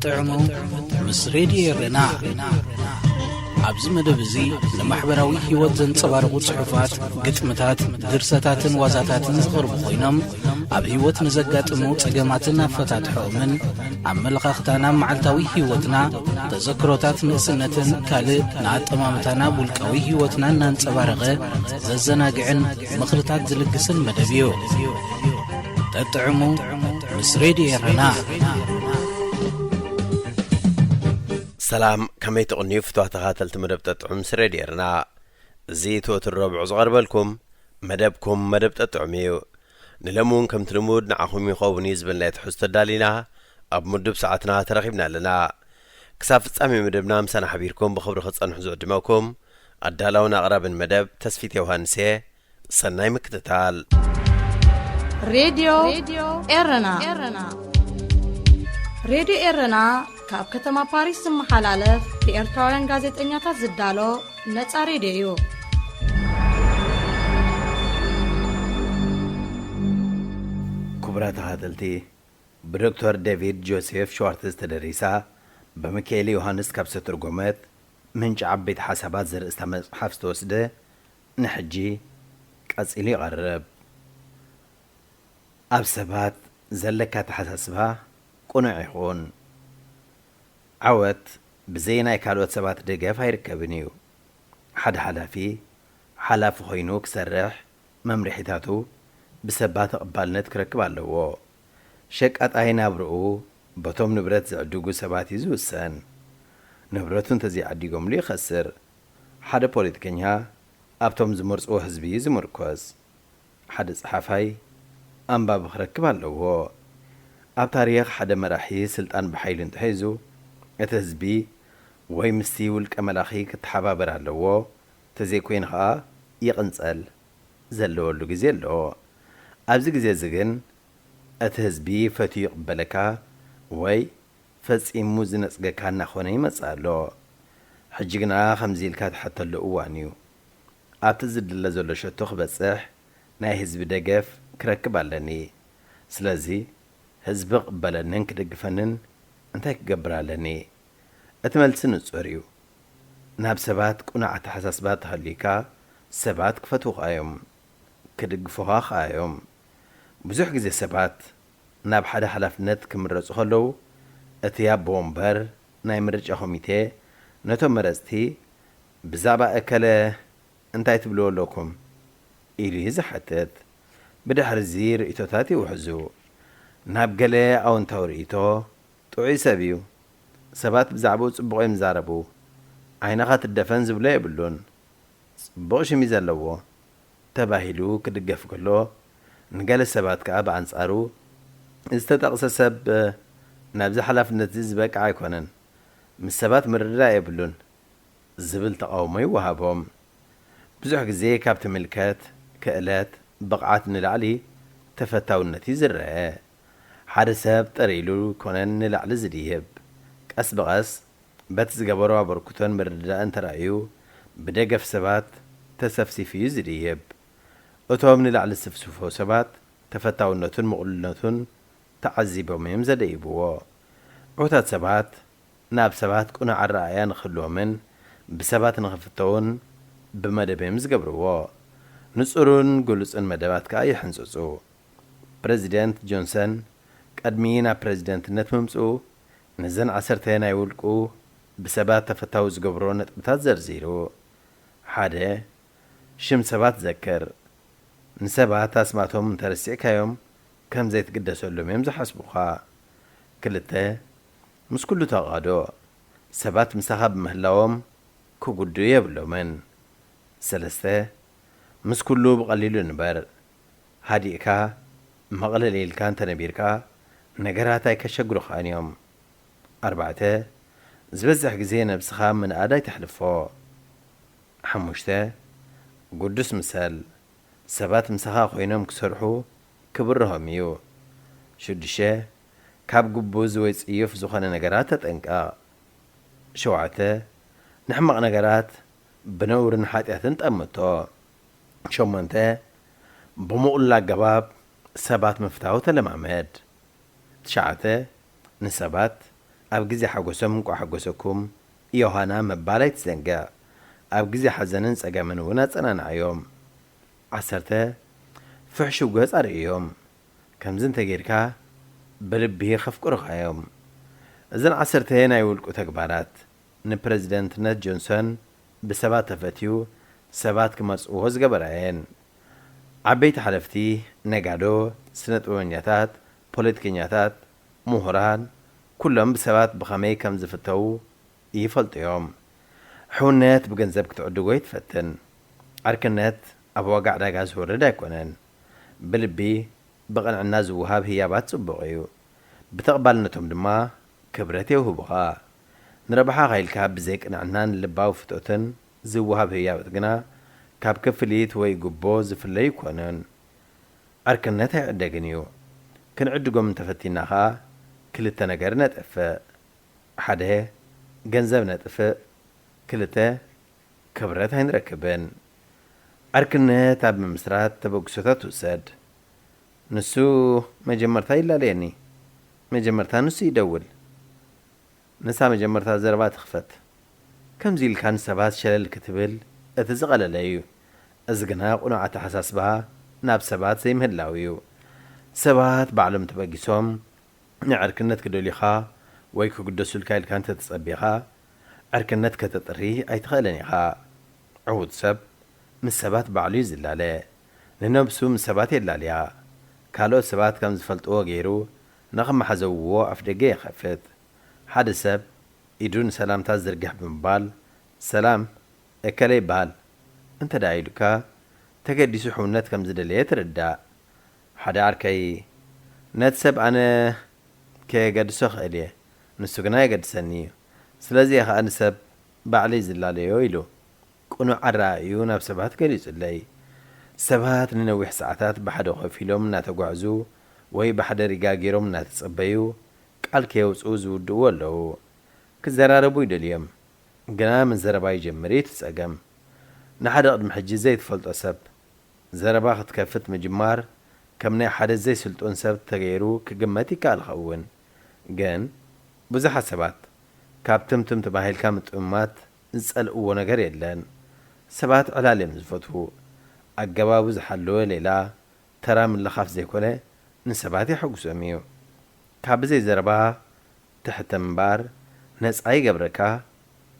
ጠጥዕሙ ምስ ሬድዮ ኤረና። ኣብዚ መደብ እዚ ንማሕበራዊ ህይወት ዘንጸባርቑ ጽሑፋት፣ ግጥምታት፣ ድርሰታትን ዋዛታትን ዝቐርቡ ኮይኖም፣ ኣብ ህይወት ንዘጋጥሙ ጸገማትን ኣፈታትሖኦምን፣ ኣመለኻኽታና ኣብ መዓልታዊ ህይወትና፣ ተዘክሮታት ንእስነትን ካልእ ንኣጠማምታና ኣብ ውልቃዊ ህይወትና እናንጸባረቐ ዘዘናግዕን ምኽርታት ዝልግስን መደብ እዩ። ጠጥዕሙ ምስ ሬድዮ ኤረና። ሰላም፣ ከመይ ትቕንዩ ፍትዋ ተኻተልቲ መደብ ጠጥዑም ምስ ሬድዮ ኤረና? እዚ እቲ ወትሩ ረቡዕ ዝቐርበልኩም መደብኩም መደብ ጠጥዑም እዩ። ንሎሚ እውን ከምቲ ልሙድ ንዓኹም ይኸውን እዩ ዝበልናዮ ትሕዝቶ ኣዳሊና ኣብ ምዱብ ሰዓትና ተረኺብና ኣለና። ክሳብ ፍጻሜ መደብና ምሳና ሓቢርኩም ብኽብሪ ክትጸንሑ ዝዕድመኩም ኣዳላውን ኣቕራብን መደብ ተስፊት ዮሃንስ እየ። ሰናይ ምክትታል። ሬድዮ ኤረና። ሬድዮ ኤረና ካብ ከተማ ፓሪስ ዝመሓላለፍ ብኤርትራውያን ጋዜጠኛታት ዝዳሎ ነጻ ሬድዮ እዩ። ክቡራት ተኸታተልቲ፣ ብዶክተር ዴቪድ ጆሴፍ ሽዋርትዝ ተደሪሳ፣ ብሚካኤል ዮሃንስ ካብ ዝተተርጎመት ምንጪ ዓበይቲ ሓሳባት ዘርእስታ መጽሓፍ ዝተወስደ ንሕጂ ቀጺሉ ይቐርብ። ኣብ ሰባት ዘለካ ኣተሓሳስባ ቅኑዕ ይኹን። ዓወት ብዘይ ናይ ካልኦት ሰባት ደገፍ ኣይርከብን እዩ። ሓደ ሓላፊ፣ ሓላፊ ኮይኑ ክሰርሕ መምርሒታቱ ብሰባት ተቐባልነት ክረክብ ኣለዎ። ሸቃጣይ ናብርኡ በቶም ንብረት ዝዕድጉ ሰባት እዩ ዝውሰን። ንብረቱ እንተዘይዓዲጎምሉ ይኸስር። ሓደ ፖለቲከኛ ኣብቶም ዝመርጽዎ ህዝቢ እዩ ዝምርኮስ። ሓደ ጸሓፋይ ኣንባቢ ክረክብ ኣለዎ። ኣብ ታሪኽ ሓደ መራሒ ስልጣን ብሓይሉ እንተሒዙ፣ እቲ ህዝቢ ወይ ምስቲ ውልቀ መላኺ ክተሓባበር ኣለዎ፣ ተዘይኮይኑ ኸኣ ይቕንጸል ዘለወሉ ግዜ ኣሎ። ኣብዚ ግዜ እዚ ግን እቲ ህዝቢ ፈትዩ ይቕበለካ ወይ ፈጺሙ ዝነጽገካ እናኾነ ይመጽእ ኣሎ። ሕጂ ግና ከምዚ ኢልካ ትሓተሉ እዋን እዩ። ኣብቲ ዝድለ ዘሎ ሸቶ ክበጽሕ ናይ ህዝቢ ደገፍ ክረክብ ኣለኒ። ስለዚ ህዝቢ ክቕበለንን ክድግፈንን እንታይ ክገብር ኣለኒ? እቲ መልሲ ንጹር እዩ። ናብ ሰባት ቅኑዕ ኣተሓሳስባ ተሃልዩካ ሰባት ክፈትዉኻ እዮም፣ ክድግፉኻ ኸኣ እዮም። ብዙሕ ግዜ ሰባት ናብ ሓደ ሓላፍነት ክምረጹ ከለዉ እቲ ኣቦ ወንበር ናይ ምርጫ ኮሚቴ ነቶም መረጽቲ ብዛዕባ እከለ እንታይ ትብልዎ ኣለኩም? ኢሉ እዩ ዝሓትት። ብድሕሪ እዚ ርእይቶታት ይውሕዙ። ናብ ገለ ኣወንታዊ ርእይቶ፣ ጥዑይ ሰብ እዩ። ሰባት ብዛዕባኡ ጽቡቕ እዮም ዝዛረቡ። ዓይንኻ ትደፈን ዝብሎ የብሉን። ጽቡቕ ሽም እዩ ዘለዎ። ተባሂሉ ክድገፍ ከሎ፣ ንገለ ሰባት ከኣ ብኣንጻሩ፣ "እዚ ዝተጠቕሰ ሰብ ናብዚ ሓላፍነት እዚ ዝበቅዕ ኣይኮነን። ምስ ሰባት ምርድዳእ የብሉን" ዝብል ተቓውሞ ይወሃቦም። ብዙሕ ግዜ ካብ ትምልከት፣ ክእለት፣ ብቕዓት ንላዕሊ ተፈታውነት እዩ ዝረአ። ሓደ ሰብ ጠር ኢሉ ኣይኮነን ንላዕሊ ዝድይብ። ቀስ ብቐስ በቲ ዝገበሮ ኣበርክቶን ምርድዳእን ተራእዩ ብደገፍ ሰባት ተሰፍሲፉ እዩ ዝድይብ። እቶም ንላዕሊ ዝስፍስፎ ሰባት ተፈታውነቱን ምቕሉልነቱን ተዓዚቦም እዮም ዘደይብዎ። ዕዉታት ሰባት ናብ ሰባት ቅኑዕ ኣረኣእያ ንኽህልዎምን ብሰባት ንኽፍተዉን ብመደብ እዮም ዝገብርዎ። ንጹርን ግሉጽን መደባት ከኣ ይሕንጽጹ። ፕረዚደንት ጆንሰን ቅድሚ ናብ ፕረዚደንትነት ምምጽኡ ነዘን ዓሰርተ ናይ ውልቁ ብሰባት ተፈታዊ ዝገብሮ ነጥብታት ዘርዚሩ። ሓደ፣ ሽም ሰባት ዘክር። ንሰባት ኣስማቶም እንተረሲዕካዮም ከም ዘይትግደሰሎም እዮም ዝሓስቡኻ። ክልተ፣ ምስ ኩሉ ተቓዶ። ሰባት ምሳኻ ብምህላዎም ክጉድኡ የብሎምን። ሰለስተ፣ ምስ ኩሉ ብቐሊሉ ንበር። ሃዲእካ፣ መቕለል ኢልካ እንተነቢርካ፣ ነገራት ኣይከሸግሩኻን እዮም። ኣርባዕተ፣ ዝበዝሕ ግዜ ነብስኻ ምንኣድ ኣይተሕልፎ። ሓሙሽተ፣ ግዱስ ምሰል። ሰባት ምሳኻ ኮይኖም ክሰርሑ ክብርሆም እዩ። ሽዱሽተ፣ ካብ ግቡዝ ወይ ጽዩፍ ዝኾነ ነገራት ተጠንቀቕ። ሸውዓተ፣ ንሕማቕ ነገራት ብነውርን ሓጢኣትን ጠምቶ። ሸሞንተ፣ ብምቕሉል ኣገባብ ሰባት ምፍታው ተለማመድ። ትሽዓተ፣ ንሰባት ኣብ ግዜ ሓጎሶም እንቋዕ ሓጎሰኩም ዮሃና ምባል ኣይትዘንግዕ። ኣብ ግዜ ሓዘንን ጸገምን እውን ኣጸናንዓዮም። ዓሰርተ ፍሕሹው ገጽ ኣርእዮም። ከምዚ እንተጌርካ ብልቢ ከፍቅሩኻ'ዮም። እዘን ዓሰርተ ናይ ውልቁ ተግባራት ንፕረዚደንትነት ጆንሰን ብሰባት ተፈትዩ ሰባት ክመርጽዎ ዝገበራ እየን። ዓበይቲ ሓለፍቲ፣ ነጋዶ፣ ስነ ጥበበኛታት፣ ፖለቲከኛታት፣ ምሁራን፣ ኩሎም ብሰባት ብኸመይ ከም ዝፍተዉ ይፈልጡ እዮም። ሕውነት ብገንዘብ ክትዕድጎ ኣይትፈትን። ዕርክነት ኣብ ዋጋ ዕዳጋ ዝወርድ ኣይኮነን። ብልቢ ብቕንዕና ዝወሃብ ህያባት ጽቡቕ እዩ። ብተቕባልነቶም ድማ ክብረት የውህቡኻ። ንረብሓኻ ኢልካ ብዘይ ቅንዕናን ልባዊ ፍቶትን ዝወሃብ ህያባት ግና ካብ ክፍሊት ወይ ጉቦ ዝፍለ ኣይኮነን። ዕርክነት ኣይዕደግን እዩ። ክንዕድጎም እንተፈቲና ኸኣ ክልተ ነገር ነጥፍእ። ሓደ፣ ገንዘብ ነጥፍእ። ክልተ፣ ክብረት ኣይንረክብን። ዕርክነት ኣብ ምምስራት ተበግሶታት ውሰድ። ንሱ መጀመርታ ይላለየኒ። መጀመርታ ንሱ ይደውል። ንሳ መጀመርታ ዘረባ ትኽፈት። ከምዚ ኢልካ ንሰባት ሸለል ክትብል እቲ ዝቐለለ እዩ። እዚ ግና ቅኑዕ ኣተሓሳስባ ናብ ሰባት ዘይምህላው እዩ። ሰባት ባዕሎም ተበጊሶም ንዕርክነት ክደልዩኻ ወይ ክግደሱልካ ኢልካ እንተተጸቢኻ፣ ዕርክነት ከተጥሪ ኣይትኽእልን ኢኻ። ዕዉት ሰብ ምስ ሰባት ባዕሉ እዩ ዝላለ። ንነብሱ ምስ ሰባት የላልያ። ካልኦት ሰባት ከም ዝፈልጥዎ ገይሩ ንኽመሓዘውዎ ኣፍደገ ይኸፍት። ሓደ ሰብ ኢዱ ንሰላምታ ዝዝርግሕ ብምባል፣ "ሰላም እከለ ይበሃል" እንተ ደኣ ኢሉካ፣ ተገዲሱ ሕውነት ከም ዝደለየ ትርዳእ። ሓደ ዓርከይ፣ "ነቲ ሰብ ኣነ ከየገድሶ እኽእል እየ፣ ንሱ ግና የገድሰኒ እዩ። ስለዚ እየ ኸኣ ንሰብ ባዕለይ ዝላለዮ" ኢሉ ቅኑዕ ኣረኣእይኡ ናብ ሰባት ገሊጹለይ። ሰባት ንነዊሕ ሰዓታት ብሓደ ኮፍ ኢሎም እናተጓዕዙ ወይ ብሓደ ሪጋ ገይሮም እናተጸበዩ ቃል ከየውጽኡ ዝውድእዎ ኣለዉ። ክዘራረቡ ይደልዮም፣ ግና ምስ ዘረባ ይጀምር እዩ እቲ ጸገም። ንሓደ ቅድሚ ሕጂ ዘይትፈልጦ ሰብ ዘረባ ክትከፍት ምጅማር ከም ናይ ሓደ ዘይስልጡን ሰብ ተገይሩ ክግመት ይከኣል ኸውን። ግን ብዙሓት ሰባት ካብ ትምትም ተባሂልካ ምጥምማት ዝጸልእዎ ነገር የለን። ሰባት ዕላል እዮም ዝፈትዉ። ኣገባቡ ዝሓለወ ሌላ ተራ ምልኻፍ ዘይኮነ ንሰባት የሐጉሶም እዩ። ካብ ብዘይ ዘረባ ትሕተ ምንባር ነጻ ይገብረካ፣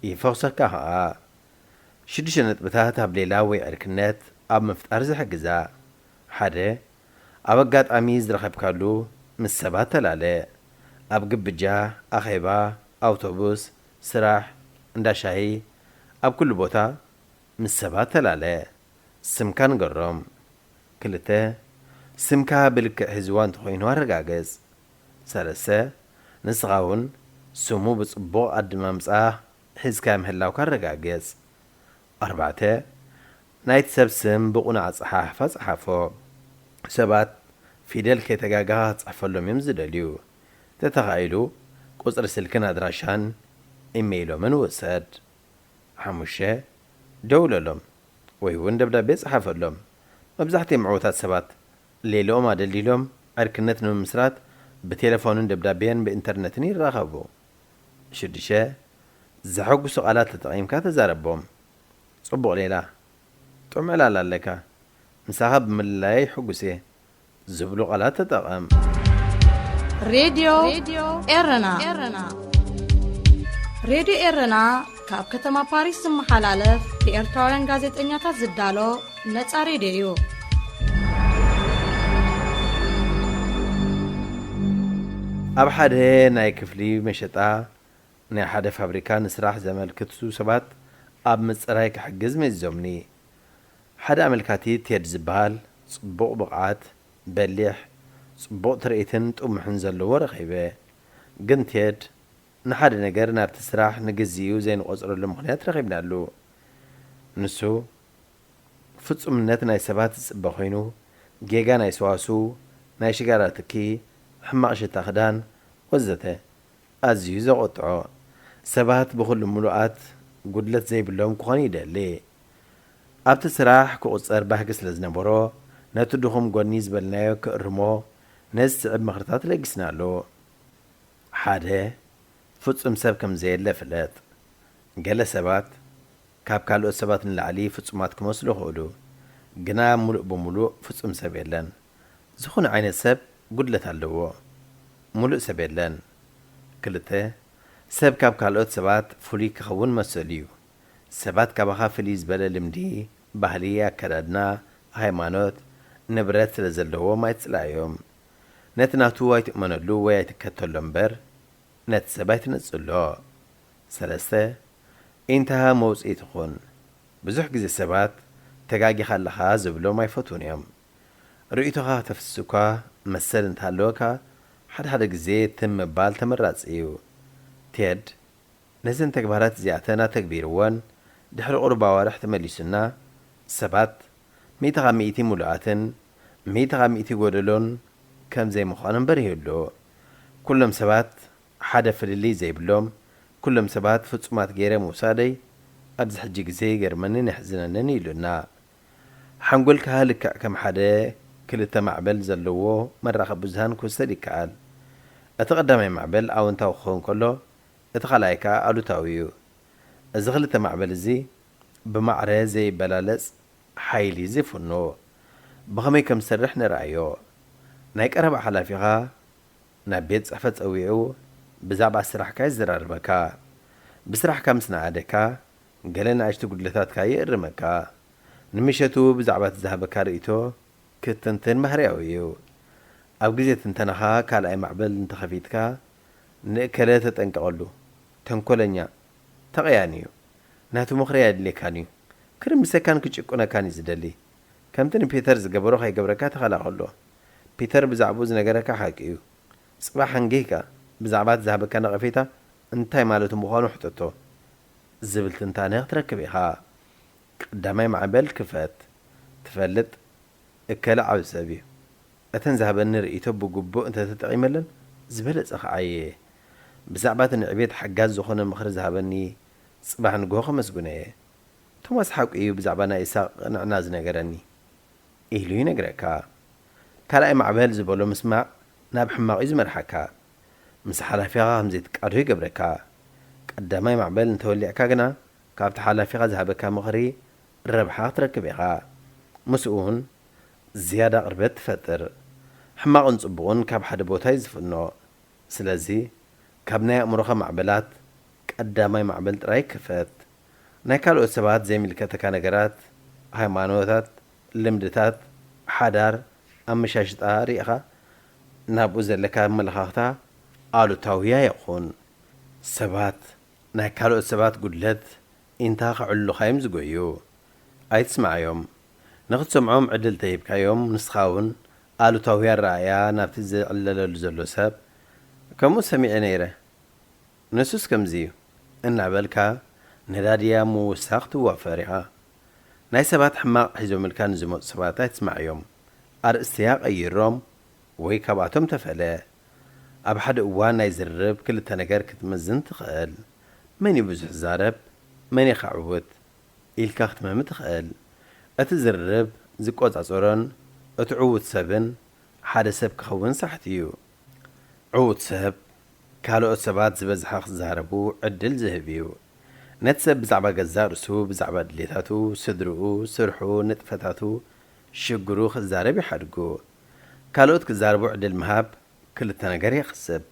ይፈኹሰካ ኸኣ። ሽዱሽተ ነጥብታት ኣብ ሌላ ወይ ዕርክነት ኣብ ምፍጣር ዝሕግዛ። ሓደ፣ ኣብ ኣጋጣሚ ዝረኸብካሉ ምስ ሰባት ተላለ። ኣብ ግብጃ፣ ኣኼባ፣ ኣውቶቡስ፣ ስራሕ፣ እንዳ ሻሂ፣ ኣብ ኩሉ ቦታ ምስ ሰባት ተላለ። ስምካ ንገሮም። ክልተ፣ ስምካ ብልክዕ ሒዝዋ እንተኾይኑ ኣረጋግጽ። ሰለስተ፣ ንስኻ እውን ስሙ ብጽቡቕ ኣደማምጻ ሒዝካዮ ምህላውካ ኣረጋግጽ። ኣርባዕተ፣ ናይቲ ሰብ ስም ብቕኑዕ ኣጸሓሕፋ ጸሓፎ። ሰባት ፊደል ከይተጋገኻ ክትጽሕፈሎም እዮም ዝደልዩ። ተተኻኢሉ ቁጽሪ ስልክን ኣድራሻን ኢሜይሎምን ውሰድ። ሓሙሽተ፣ ደውለሎም ወይ እውን ደብዳቤ ጸሓፈሎም። መብዛሕትኦም ዕዉታት ሰባት ሌልኦም ኣደልዲሎም ዕርክነት ንምምስራት ብቴሌፎንን ደብዳቤን ብኢንተርነትን ይራኸቡ። ሽዱሽተ፣ ዘሐጉሱ ቃላት ተጠቒምካ ተዛረቦም። "ጽቡቕ ሌላ፣ ጥዑም ዕላል ኣለካ፣ ምሳኻ ብምልላየይ ሕጉስ እየ" ዝብሉ ቃላት ተጠቐም። ሬድዮ ኤረና። ሬድዮ ኤረና ካብ ከተማ ፓሪስ ዝመሓላለፍ ብኤርትራውያን ጋዜጠኛታት ዝዳሎ ነጻ ሬድዮ እዩ። ኣብ ሓደ ናይ ክፍሊ መሸጣ ናይ ሓደ ፋብሪካ ንስራሕ ዘመልክቱ ሰባት ኣብ ምጽራይ ክሕግዝ መዚዞምኒ። ሓደ ኣመልካቲ ቴድ ዝበሃል ጽቡቕ ብቕዓት፣ በሊሕ፣ ጽቡቕ ትርኢትን ጥሙሕን ዘለዎ ረኺበ። ግን ቴድ ንሓደ ነገር ናብቲ ስራሕ ንግዚኡ ዘይንቖጽረሉ ምኽንያት ረኺብናሉ። ንሱ ፍጹምነት ናይ ሰባት ዝጽበ ኮይኑ፣ ጌጋ ናይ ሰዋስው፣ ናይ ሽጋራ ትኪ፣ ሕማቕ ሽታ ክዳን ወዘተ ኣዝዩ ዘቖጥዖ። ሰባት ብኹሉ ምሉኣት ጉድለት ዘይብሎም ክኾኑ ይደሊ። ኣብቲ ስራሕ ክቑጸር ባህጊ ስለ ዝነበሮ፣ ነቲ ድኹም ጎኒ ዝበልናዮ ክእርሞ ነዚ ዝስዕብ ምኽርታት ለጊስናሉ። ሓደ፣ ፍጹም ሰብ ከም ዘየለ ፍለጥ። ገለ ሰባት ካብ ካልኦት ሰባት ንላዕሊ ፍጹማት ክመስሉ ይኽእሉ፣ ግና ምሉእ ብምሉእ ፍጹም ሰብ የለን። ዝኾነ ዓይነት ሰብ ጉድለት ኣለዎ። ምሉእ ሰብ የለን። ክልተ፣ ሰብ ካብ ካልኦት ሰባት ፍሉይ ክኸውን መሰሉ እዩ። ሰባት ካባኻ ፍልይ ዝበለ ልምዲ፣ ባህሊ፣ ኣከዳድና፣ ሃይማኖት፣ ንብረት ስለ ዘለዎም ኣይትጽልኣዮም። ነቲ ናቱ ኣይትእመነሉ ወይ ኣይትከተሎ እምበር፣ ነቲ ሰብ ኣይትነጽሎ። ሰለስተ፣ ኢንታሃ መውጽኢት ኹን። ብዙሕ ግዜ ሰባት ተጋጊኻ ኣለኻ ዝብሎም ኣይፈትዉን እዮም። ርእይቶኻ ከተፍስስ እኳ መሰል እንተሃለወካ፣ ሓደ ሓደ ግዜ ትም ምባል ተመራጺ እዩ። ቴድ ነዘን ተግባራት እዚኣተን ኣተግቢርወን ድሕሪ ቁሩብ ኣዋርሕ ተመሊሱና፣ ሰባት ሚእቲ ካብ ሚእቲ ምሉኣትን ሚእቲ ካብ ሚእቲ ጎደሎን ከም ዘይምዃኖም በሪሁሉ። ኩሎም ሰባት ሓደ ፍልልይ ዘይብሎም፣ ኩሎም ሰባት ፍጹማት ገይረ ምውሳደይ ኣብዚ ሕጂ ግዜ ይገርመንን የሕዝነንን ኢሉና። ሓንጎልካ ልክዕ ከም ሓደ ክልተ ማዕበል ዘለዎ መራኸቢ ብዙሃን ክውሰድ ይከኣል። እቲ ቀዳማይ ማዕበል ኣወንታዊ ክኸውን ከሎ፣ እቲ ካልኣይ ከኣ ኣሉታዊ እዩ። እዚ ክልተ ማዕበል እዚ ብማዕረ ዘይበላለጽ ሓይሊ ዝፍኖ። ብኸመይ ከም ዝሰርሕ ንርኣዮ። ናይ ቀረባ ሓላፊኻ ናብ ቤት ጽሕፈት ጸዊዑ ብዛዕባ ስራሕካ የዘራርበካ። ብስራሕካ ምስ ነኣደካ፣ ገለ ንኣሽቱ ጉድለታትካ ይእርመካ። ንምሸቱ ብዛዕባ እቲ ዝሃበካ ርእይቶ ክትንትን ባህርያዊ እዩ። ኣብ ግዜ ትንተናኻ ካልኣይ ማዕበል እንተኸፊትካ፣ ንእከለ ተጠንቀቐሉ። ተንኮለኛ፣ ተቐያኒ እዩ። ናቱ ምኽሪ ኣየድልየካን እዩ። ክርምሰካን ክጭቁነካን እዩ ዝደሊ። ከምቲ ንፒተር ዝገበሮ ከይገብረካ ተኸላኸሎ። ፒተር ብዛዕባኡ ዝነገረካ ሓቂ እዩ። ጽባሕ ኣንጊህካ ብዛዕባ እቲ ዝሃበካ ነቐፌታ እንታይ ማለቱ ምዃኑ ሕተቶ። ዝብል ትንታነ ክትረክብ ኢኻ። ቀዳማይ ማዕበል ክፈት። ትፈልጥ፣ እከለ ዓቢ ሰብ እዩ። እተን ዝሃበኒ ርእይቶ ብግቡእ እንተተጠቒመለን ዝበለጸ ከዓይየ። ብዛዕባ እቲ ንዕቤት ሓጋዚ ዝኾነ ምኽሪ ዝሃበኒ ጽባሕ ንግሆ ከመስግኖ እየ። ቶማስ ሓቁ እዩ ብዛዕባ ናይ ኢሳቕ ቅንዕና ዝነገረኒ። ኢሉ ይነግረካ። ካልኣይ ማዕበል ዝበሎ ምስማዕ ናብ ሕማቕ እዩ ዝመርሓካ። ምስ ሓላፊኻ ከም ዘይትቃዶ ይገብረካ። ቀዳማይ ማዕበል እንተወሊዕካ ግና ካብቲ ሓላፊኻ ዝሃበካ ምኽሪ ረብሓ ክትረክብ ኢኻ። ምስኡ እውን ዝያዳ ቅርበት ትፈጥር። ሕማቕን ጽቡቕን ካብ ሓደ ቦታ እዩ ዝፍኖ። ስለዚ ካብ ናይ ኣእምሮኻ ማዕበላት ቀዳማይ ማዕበል ጥራይ ክፈት። ናይ ካልኦት ሰባት ዘይምልከተካ ነገራት፣ ሃይማኖታት፣ ልምድታት፣ ሓዳር፣ ኣመሻሽጣ ርኢኻ ናብኡ ዘለካ ኣመለኻኽታ ኣሉታዊ ኣይኹን። ሰባት ናይ ካልኦት ሰባት ጉድለት ኢንታ ከዕልሉኻ እዮም ዝጎዩ። ኣይትስምዓዮም። ንኽትሰምዖም ዕድል ተሂብካዮም ንስኻ እውን ኣሉታዊ ኣረኣእያ ናብቲ ዝዕለለሉ ዘሎ ሰብ ከምኡ ሰሚዐ ነይረ። ንሱስ ከምዚ እዩ እናበልካ ነዳድያ ምውሳኽ ትዋፈር ኢኻ። ናይ ሰባት ሕማቕ ሒዞምልካ ንዝመጹ ሰባት ኣይትስማዕዮም። ኣርእስትያ ቀይሮም ወይ ካብኣቶም ተፈለ። ኣብ ሓደ እዋን ናይ ዝርርብ ክልተ ነገር ክትምዝን ትኽእል። መን እዩ ብዙሕ ዝዛረብ? መን እዩ ከዕውት? ኢልካ ክትመሚ ትኽእል። እቲ ዝርርብ ዝቆጻጸሮን እቲ ዕዉት ሰብን ሓደ ሰብ ክኸውን ሳሕቲ እዩ። ዕዉት ሰብ ካልኦት ሰባት ዝበዝሐ ክዛረቡ ዕድል ዝህብ እዩ። ነቲ ሰብ ብዛዕባ ገዛእ ርእሱ፣ ብዛዕባ ድሌታቱ፣ ስድርኡ፣ ስርሑ፣ ንጥፈታቱ፣ ሽግሩ ክዛረብ ይሓድጉ። ካልኦት ክዛረቡ ዕድል ምሃብ ክልተ ነገር የኽስብ።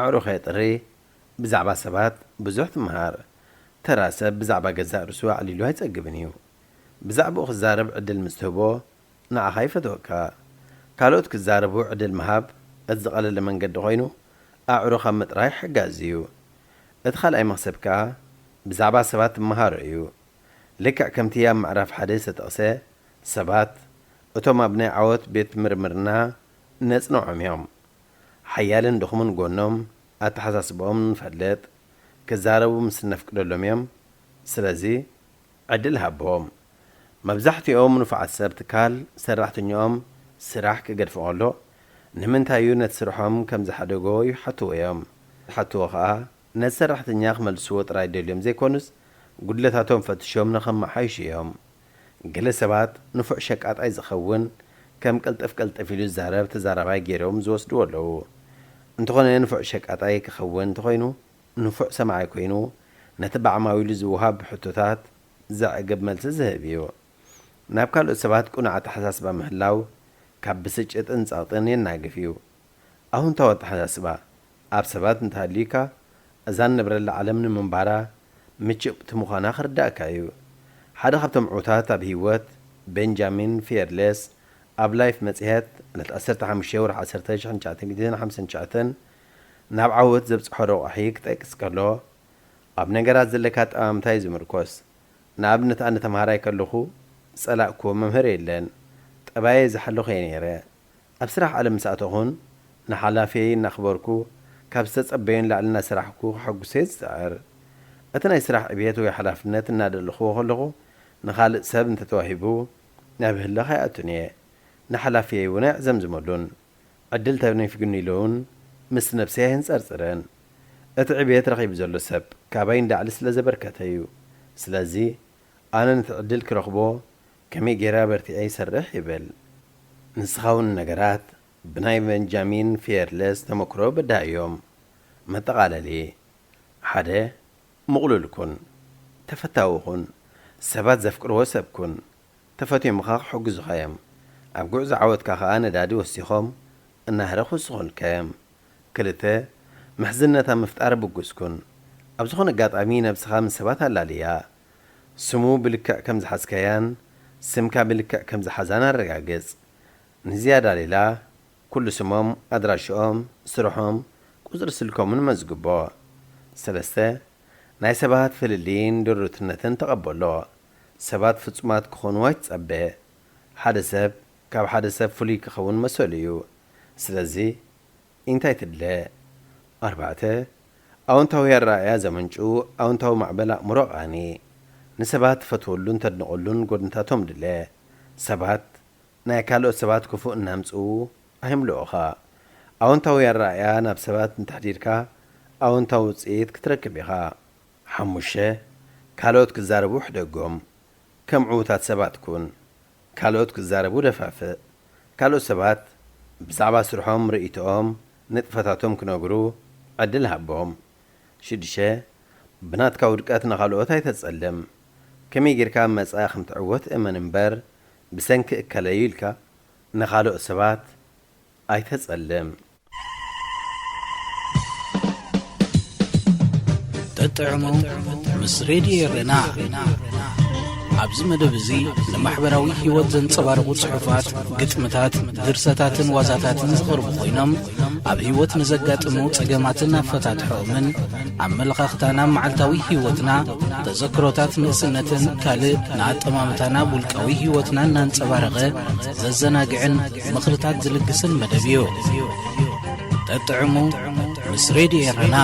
ኣዕሩኽ የጥሪ፣ ብዛዕባ ሰባት ብዙሕ ትምሃር። ተራ ሰብ ብዛዕባ ገዛእ ርእሱ ኣዕሊሉ ኣይጸግብን እዩ። ብዛዕባኡ ክዛረብ ዕድል ምስ ትህቦ ንዓኻ ይፈትወካ። ካልኦት ክዛረቡ ዕድል ምሃብ እቲ ዝቐለለ መንገዲ ኮይኑ ኣዕሩኻ ምጥራይ ሓጋዚ እዩ። እቲ ካልኣይ መኽሰብ ከኣ ብዛዕባ ሰባት ትመሃሮ እዩ። ልክዕ ከምቲ ኣብ ምዕራፍ ሓደ ዝተጠቕሰ ሰባት እቶም ኣብ ናይ ዓወት ቤት ምርምርና ነጽንዖም እዮም። ሓያልን ድኹምን ጎኖም ኣተሓሳስባኦም ንፈልጥ፣ ክዛረቡ ምስ እነፍቅደሎም እዮም። ስለዚ ዕድል ሃቦም። መብዛሕትኦም ንፉዓት ሰብ ትካል ሰራሕተኛኦም ስራሕ ክገድፎ ከሎ ንምንታይ እዩ ነቲ ስርሖም ከም ዝሓደጎ ይሓትዎ እዮም። ዝሓትዎ ከኣ ነቲ ሰራሕተኛ ክመልስዎ ጥራይ ደልዮም ዘይኮኑስ ጉድለታቶም ፈትሾም ንኸመሓይሹ እዮም። ገለ ሰባት ንፉዕ ሸቃጣይ ዝኸውን ከም ቅልጥፍ ቅልጥፍ ኢሉ ዝዛረብ ተዛራባይ ገይሮም ዝወስድዎ ኣለዉ። እንተኾነ ንፉዕ ሸቃጣይ ክኸውን እንተኾይኑ ንፉዕ ሰማዓይ ኮይኑ፣ ነቲ ብዓማዊሉ ዝወሃብ ሕቶታት ዘዕግብ መልሲ ዝህብ እዩ። ናብ ካልኦት ሰባት ቅኑዕ ኣተሓሳስባ ምህላው ካብ ብስጭትን ጸቕጥን የናግፍ እዩ። ኣወንታዊ ኣተሓሳስባ ኣብ ሰባት እንተሃልዩካ፣ እዛ እንነብረላ ዓለም ንምንባራ ምችእቲ ምዃና ክርዳእካ እዩ። ሓደ ካብቶም ዕዉታት ኣብ ህይወት፣ ቤንጃሚን ፊየርለስ፣ ኣብ ላይፍ መጽሔት ዕለት ዓሰርተ ሓሙሽተ ወርሒ ዓሰርተ ሽሕን ትሽዓተ ሚእትን ሓምሳን ትሽዓተን ናብ ዓወት ዘብጽሖ ረቋሒ ክጠቅስ ከሎ፣ ኣብ ነገራት ዘለካ ኣጠማምታ እዩ ዝምርኮስ። ንኣብነት፣ ኣነ ተምሃራይ ከለኹ ዝጸላእክዎ መምህር የለን። ጠባየይ ዝሓለኹ እየ ነይረ። ኣብ ስራሕ ዓለም ምስ ኣተኹን ንሓላፍየይ እናኽበርኩ፣ ካብ ዝተጸበዮ ንላዕሊ እናሰራሕኩ ከሐጉሶ እየ ዝጽዕር። እቲ ናይ ስራሕ ዕብየት ወይ ሓላፍነት እናደለኽዎ ከለኹ፣ ንኻልእ ሰብ እንተተዋሂቡ፣ ናብ ህልኽ ኣይኣቱን እየ። ንሓላፍየይ እውን ኣይዕዘምዝመሉን። ዕድል ተነፊጉኒ ኢለ እውን ምስ ነብሰይ ኣይንጸርጽርን። እቲ ዕብየት ረኺቡ ዘሎ ሰብ ካባይ ንላዕሊ ስለ ዘበርከተ እዩ። ስለዚ ኣነ ነቲ ዕድል ክረኽቦ ከመይ ገይረ ኣበርቲዐ ይሰርሕ ይብል። ንስኻ እውን ነገራት ብናይ ቤንጃሚን ፊየርለስ ተመክሮ በዳህ እዮም። መጠቓለሊ፣ ሓደ፣ ምቕሉል ኩን። ተፈታዊ ኩን። ሰባት ዘፍቅርዎ ሰብ ኩን። ተፈትዮምኻ ክሕግዙኻ እዮም። ኣብ ጉዕዞ ዓወትካ ኸኣ ነዳዲ ወሲኾም እናህረ ክውስኹልካ እዮም። ክልተ፣ ምሕዝነት ኣብ ምፍጣር ብጉስ ኩን። ኣብ ዝኾነ ኣጋጣሚ ነብስኻ ምስ ሰባት ኣላልያ። ስሙ ብልክዕ ከም ዝሓዝካያን ስምካ ብልክዕ ከም ዝሓዛን ኣረጋግጽ። ንዝያዳ ሌላ፣ ኩሉ ስሞም፣ ኣድራሽኦም፣ ስርሖም፣ ቁጽሪ ስልኮምን መዝግቦ። ሰለስተ፣ ናይ ሰባት ፍልልይን ድሩትነትን ተቐበሎ። ሰባት ፍጹማት ክኾኑ ኣይትጸበ። ሓደ ሰብ ካብ ሓደ ሰብ ፍሉይ ክኸውን መሰሉ እዩ። ስለዚ እንታይ ትድለ? ኣርባዕተ፣ ኣወንታዊ ኣረኣእያ ዘመንጩ ኣወንታዊ ማዕበል ኣእምሮ ቃኒ። ንሰባት ትፈትወሉን ተድንቐሉን ጎድንታቶም ድለ። ሰባት ናይ ካልኦት ሰባት ክፉእ እናምጽኡ ኣይምልኦኻ። ኣወንታዊ ኣረኣእያ ናብ ሰባት እንተሕዲርካ፣ ኣወንታዊ ውጽኢት ክትረክብ ኢኻ። ሓሙሽተ፣ ካልኦት ክዛረቡ ሕደጎም። ከም ዕዉታት ሰባት ኩን። ካልኦት ክዛረቡ ደፋፍእ። ካልኦት ሰባት ብዛዕባ ስርሖም፣ ርእይቶኦም፣ ንጥፈታቶም ክነግሩ ዕድል ሃቦም። ሽዱሽተ፣ ብናትካ ውድቀት ንኻልኦት ኣይተጸልም። ከመይ ጌርካ ኣብ መጻኢ ከም ትዕወት እመን እምበር፣ ብሰንኪ እከለ እዩ ኢልካ ንኻልኦት ሰባት ኣይተጸልም። ተጥዕሙ ምስ ሬድዮ ኤረና። ኣብዚ መደብ እዚ ንማሕበራዊ ህይወት ዘንጸባርቑ ጽሑፋት፣ ግጥምታት፣ ድርሰታትን ዋዛታትን ዝቐርቡ ኮይኖም፣ ኣብ ህይወት ንዘጋጥሙ ጸገማትን ኣፈታትሖኦምን፣ ኣመለኻኽታና፣ መዓልታዊ ህይወትና፣ ተዘክሮታት ንእስነትን ካልእ ንኣጠማምታና፣ ውልቃዊ ህይወትና እናንጸባረቐ ዘዘናግዕን ምኽርታት ዝልግስን መደብ እዩ። ተጥዕሙ ምስ ሬድዮ ኤረና።